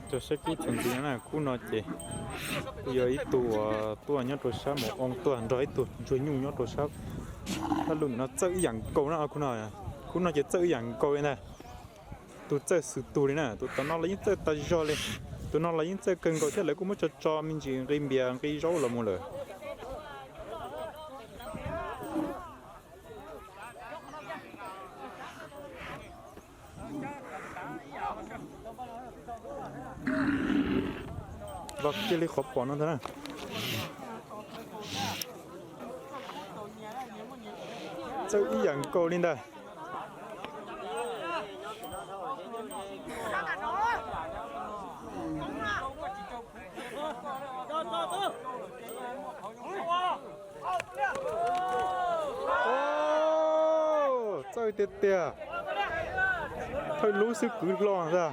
Cov saib kub txuas ntxiv no na, kub no ces kuj yog ib tug uas tuaj nyob rau sab mus oo tuaj nrog ib tug ntsuag nyuj nyob rau sab, sab lub ntawm no txawj ib yam nkaus na. Kub no, kub no ces txawj ib yam nkaus li ntag. Tus txawj xwm tug li na, tus tom no los yeej txawj tas zog li. Tus no los yeej txawj kawg nkaus thiab, lawv kuj muab tso tso me ntsis nqi npias nqi zaub los mus lawm. Los kiag li qhov pom no ntag na. Txawj ib yam nkaus li ntag. Txawj tiag tiag. Thawj lub xwb kwv hlo ntag.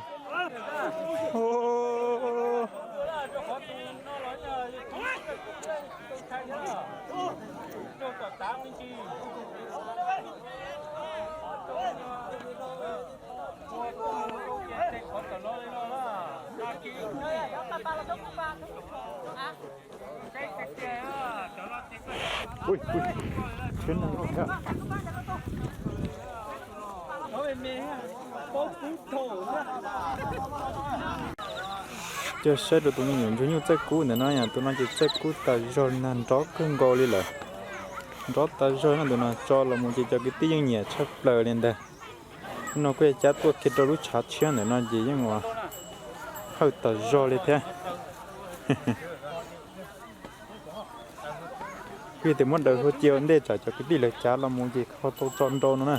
Coj saib rau tus me nyuam ntsuag nyuj txawj kub ntawm no yom, tus no ces txawj kub tas zog li ntag, nrov kawg nkaus li lawm. Nrov tas zog no, tus no tso los mus ces cov kwv tij yeej nyiam tshaj plaws li ntag. Hnub no kuj yog cab tuaj kiag rau lub tshav tshiab ntawm no ces yeej ua hawj tas zog li thiab. Kuj yog tias muab daws hlua cia ua ntej tsam cov kwv tij lawv cav los mus ces ho tau tso nrau no na.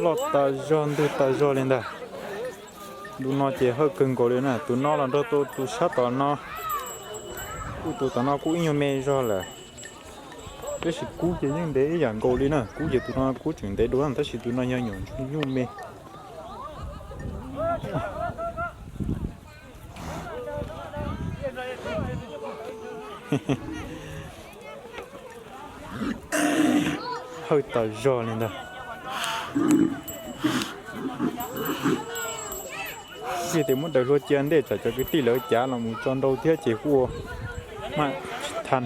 Loj tas zog ntug tas zog li ntag. Ntu no ces hawj kawg nkaus li na, tus no los nrog tus sab tom no, kuj tus tom no kuj ib nyuag me zog lawm. Tab sis kub ces yeej ntev ib yam nkaus li na, kub ces tus no kub tseem ntev dua na, tab sis tus no yog nyuam ntsuag nyuj me. Hawj tas zog li ntag. Kuj yog tias muab daws hlua cia ntej tsam cov kwv tij lawv cav los mus tso nrau thiab ces kuj ua maj tsis tha.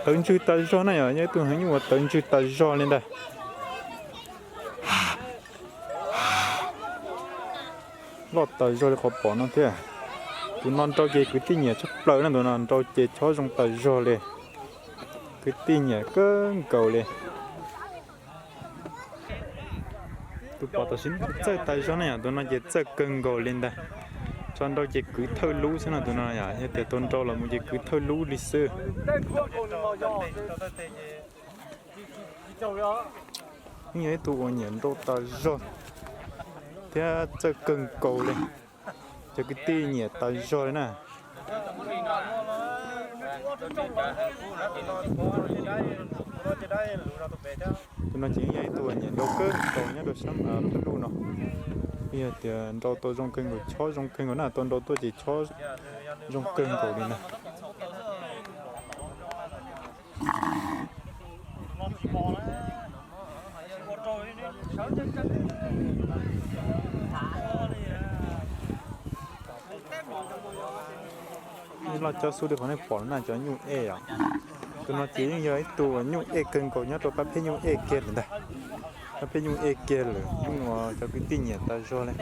Tawv ntswg tas zog na yom, yog ib tug heev nyuj uas tawv ntswg tas zog li ntag. Loj tas zog li qhov pom no thiab. Tus no nrau ces kwv tij nyiam tshaj plaws na, tus no nrau ces chob zoo tas zog li. Kwv tij nyiam kawg nkaus li. Tus pom tam sim no txawj tas zog na yom, tus no ces txawj kawg nkaus li ntag. Tso nrau ces kwv thawj lub xwb no, tus no yom, yog tias tau nrau los mus ces kwv thawj lub li xwb. Yeej yog ib tug uas nyiam nrau tas zog thiab txawj kawg nkaus li. Cov kwv tij nyiam tas zog li na. Tus no ces yeej yog ib tug uas nyiam nrau kawg nkaus nyob rau sab Paj Lug no. Yog tias nrau tau zoo kawg nkaus, chob zoo kawg nkaus na, tau nrau tuaj ces chob zoo kawg nkaus li ntag. Loj cob xub li qhov nej pom na, cov nyuj ej os. Tus no ces yeej yog ib tug nyuj ej kawg nkaus nyob rau qab pheb nyuj ej kiag lawm ntag. Qab pheb nyuj ej kiag lawm, yeej ua cov kwv tij nyiam tas zog li.